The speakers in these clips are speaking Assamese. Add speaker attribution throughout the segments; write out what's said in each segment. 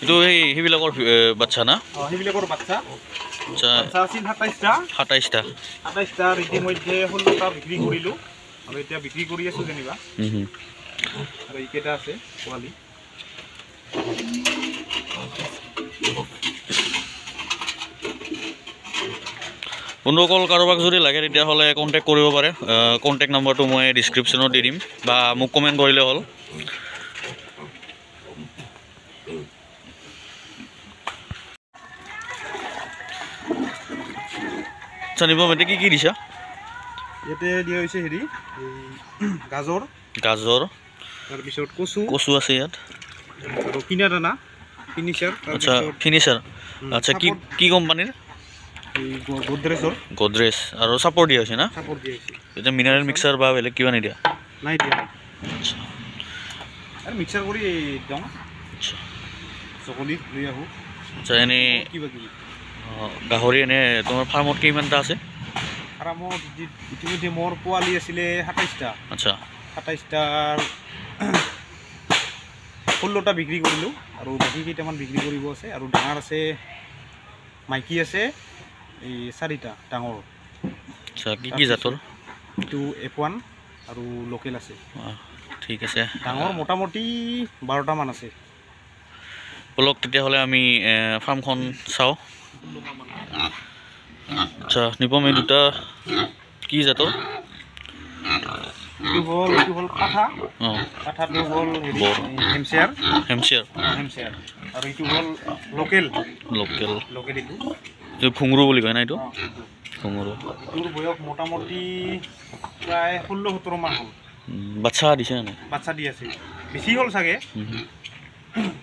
Speaker 1: এইটো এই সেইবিলাকৰ বাচ্ছা না?
Speaker 2: অঁ, সেইবিলাকৰ বাচ্ছা। আচ্ছা, আছিল 27টা।
Speaker 1: 27টা।
Speaker 2: 27টাৰ ইতিমধ্যে 16টা বিক্ৰী কৰিলোঁ আৰু এতিয়া বিক্ৰী কৰি আছোঁ যেনিবা। আৰু এইকেইটা আছে পোৱালি।
Speaker 1: বন্ধুসকল, কাৰোবাক যদি লাগে তেতিয়াহ'লে কণ্টেক্ট কৰিব পাৰে। কণ্টেক্ট নম্বৰটো মই ডিছক্ৰিপশ্যনত দি দিম বা মোক কমেণ্ট কৰিলে হ'ল। আচ্ছা নিপম, এতিয়া কি কি দিছা?
Speaker 2: ইয়াতে দিয়া হৈছে হেৰি গাজৰ,
Speaker 1: গাজৰ,
Speaker 2: তাৰপিছত কচু,
Speaker 1: কচু আছে ইয়াত,
Speaker 2: আৰু কিনা দানা, ফিনিচাৰ।
Speaker 1: আচ্ছা, ফিনিচাৰ। আচ্ছা, কি কি কোম্পানীৰ?
Speaker 2: গডৰেজৰ।
Speaker 1: গডৰেজ। আৰু চাপৰ দিয়া হৈছে না?
Speaker 2: চাপৰ দিয়া হৈছে।
Speaker 1: এতিয়া মিনাৰেল মিক্সাৰ বা বেলেগ কিবা নিদিয়া?
Speaker 2: নাই দিয়া। আচ্ছা, আৰু মিক্সাৰ কৰি দিওঁ।
Speaker 1: আচ্ছা,
Speaker 2: চকলি লৈ আহোঁ।
Speaker 1: আচ্ছা, এনেই
Speaker 2: কিবা কিবি
Speaker 1: গাহৰি এনে তোমাৰ ফাৰ্মত কিমানটা আছে?
Speaker 2: ফাৰ্মত ইতিমধ্যে মোৰ পোৱালি আছিলে 27টা।
Speaker 1: আচ্ছা,
Speaker 2: 27টাৰ 16টা বিক্ৰী কৰিলোঁ আৰু বাকী কেইটামান বিক্ৰী কৰিব আছে। আৰু ডাঙৰ আছে, মাইকী আছে এই 4টা ডাঙৰ।
Speaker 1: আচ্ছা, কি কি জাতৰ?
Speaker 2: এইটো F1 আৰু লোকেল আছে।
Speaker 1: ঠিক আছে।
Speaker 2: ডাঙৰ মোটামুটি 12টামান আছে।
Speaker 1: ব'লক তেতিয়াহ'লে আমি ফাৰ্মখন চাওঁ। আচ্ছা নিপম, এই দুটা কি জাতৰ?
Speaker 2: এইটো হ'ল পাঠা। পাঠাটো হ'ল হেমচিয়াৰ।
Speaker 1: হেমচিয়াৰ।
Speaker 2: হেমচিয়াৰ। আৰু এইটো হ'ল লোকেল।
Speaker 1: লোকেল।
Speaker 2: লোকেল এইটো।
Speaker 1: এইটো ঘুঙৰু বুলি কয় না এইটো? ঘুঙৰু।
Speaker 2: এইটোৰ বয়স মোটামুটি প্ৰায় 16-17 মান হ'ল।
Speaker 1: বাচ্ছা দিছে নে?
Speaker 2: বাচ্ছা দি আছে, বেছি হ'ল চাগে।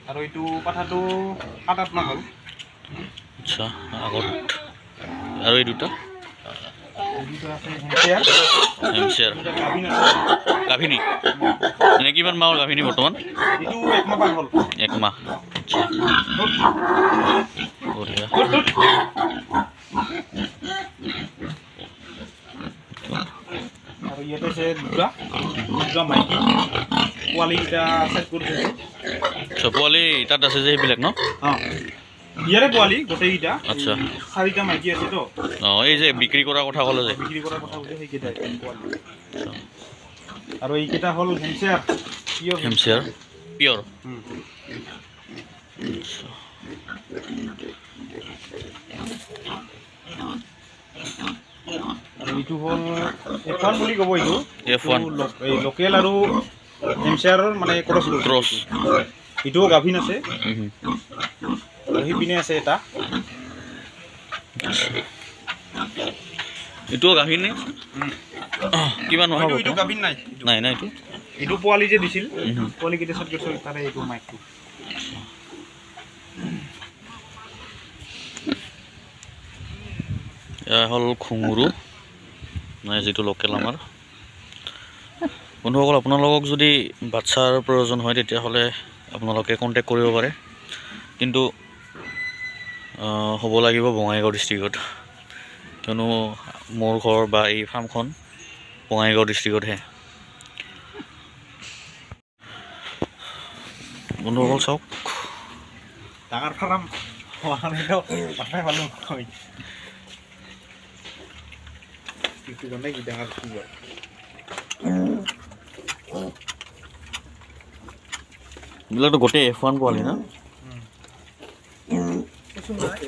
Speaker 2: আৰু এইটো পাঠাটো 7-8 মাহ হ'ল।
Speaker 1: আচ্ছা, আগত আৰু এই দুটা? হেমচিয়াৰ। গাভিনী। এনে কিমান মাহৰ গাভিনী বৰ্তমান?
Speaker 2: 1 মাহ।
Speaker 1: 1 মাহ। আচ্ছা, বঢ়িয়া।
Speaker 2: আৰু ইয়াতে আছে দুটা, দুটা মাইকী পোৱালিকেইটা চেট কৰি থৈছোঁ।
Speaker 1: আচ্ছা, পোৱালি তাত আছে যে সেইবিলাক ন?
Speaker 2: অঁ, ইয়াৰে পোৱালি গোটেইকেইটা।
Speaker 1: আচ্ছা,
Speaker 2: 4টা মাইকী আছে তো।
Speaker 1: অঁ, এই যে বিক্ৰী কৰাৰ কথা ক'লে যে?
Speaker 2: বিক্ৰী কৰাৰ কথা কৈছে, সেইকেইটাই পোৱালি। আৰু এইকেইটা হ'ল হেমচিয়াৰ পিয়ৰ।
Speaker 1: হেমচিয়াৰ পিয়ৰ।
Speaker 2: আৰু এইটো হ'ল F1 বুলি ক'ব। এইটো
Speaker 1: F1।
Speaker 2: এই লোকেল আৰু হেমচিয়াৰৰ মানে ক্ৰছ।
Speaker 1: ক্ৰছ।
Speaker 2: এইটোও গাভিন আছে। আৰু সিপিনে আছে এটা।
Speaker 1: এইটোও গাভিন নে? কিমান মাহ?
Speaker 2: এইটো গাভিন নাই।
Speaker 1: নাই নাই, এইটো
Speaker 2: এইটো পোৱালি যে দিছিল, পোৱালি কেইটা চেট কৰিছোঁ তাৰে এইটো মাইকটো।
Speaker 1: এয়া হ'ল ঘুঙৰু, মানে যিটো লোকেল আমাৰ। বন্ধুসকল, আপোনালোকক যদি বাচ্ছাৰ প্ৰয়োজন হয় তেতিয়াহ'লে আপোনালোকে কণ্টেক্ট কৰিব পাৰে, কিন্তু হ'ব লাগিব বঙাইগাঁও ডিষ্ট্ৰিক্টত, কিয়নো মোৰ ঘৰ বা এই ফাৰ্মখন বঙাইগাঁও ডিষ্ট্ৰিক্টতহে। বন্ধুসকল চাওক,
Speaker 2: ডাঙৰ ফাৰ্ম পালোঁ।
Speaker 1: এইবিলাকতো গোটেই F1 পোৱালি না?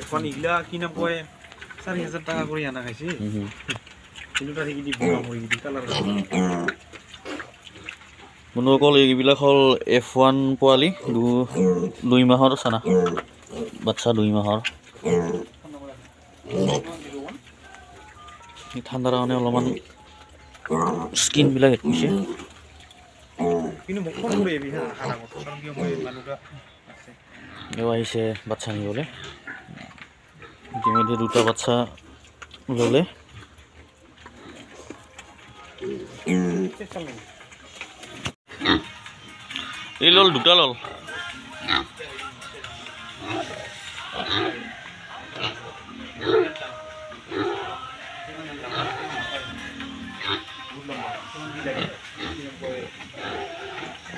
Speaker 2: F1 এইগিলা কি নাম কয়, 4000 টকা কৰি আনা খাইছে। কিন্তু তাত সেইকেইটি বগা মুৰ্গী কালাৰ।
Speaker 1: বন্ধুসকল, এইবিলাক হ'ল F1 পোৱালি, 2 মাহৰ চানা বাচ্ছা, 2 মাহৰ। ঠাণ্ডাৰ কাৰণে অলপমান স্কিনবিলাক হৈছে। এও আহিছে বাচ্ছা নিবলৈ। ইতিমধ্যে 2টা বাচ্ছা ল'লে। এই ল'ল, 2টা ল'ল।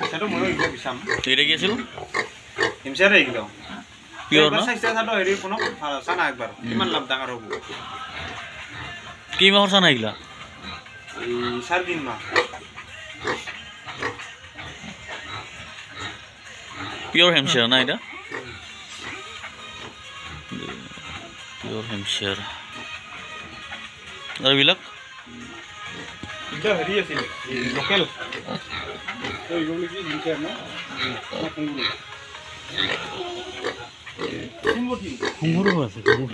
Speaker 2: সেইটো ময়ো এইগিলা বিচাম।
Speaker 1: এইটা কি আছিল?
Speaker 2: হিমচাৰে এইগিলাও।
Speaker 1: পিয়ৰ না?
Speaker 2: চাইছা চালো হেৰি ফোনক চানা একবাৰ কিমান লাভ ডাঙৰ হ'ব।
Speaker 1: কেই মাহৰ চানা এইগিলা?
Speaker 2: এই 4.5 মাহ।
Speaker 1: পিয়ৰ হেমচিয়াৰ না এটা? পিয়ৰ হেমচিয়াৰ। আৰু এইবিলাক?
Speaker 2: এইগিলা হেৰি আছিল লোকেল। এইগুলো কি হিমচিয়াৰ না?
Speaker 1: ঘুঙুৰো আছে, ঘুঙুৰ।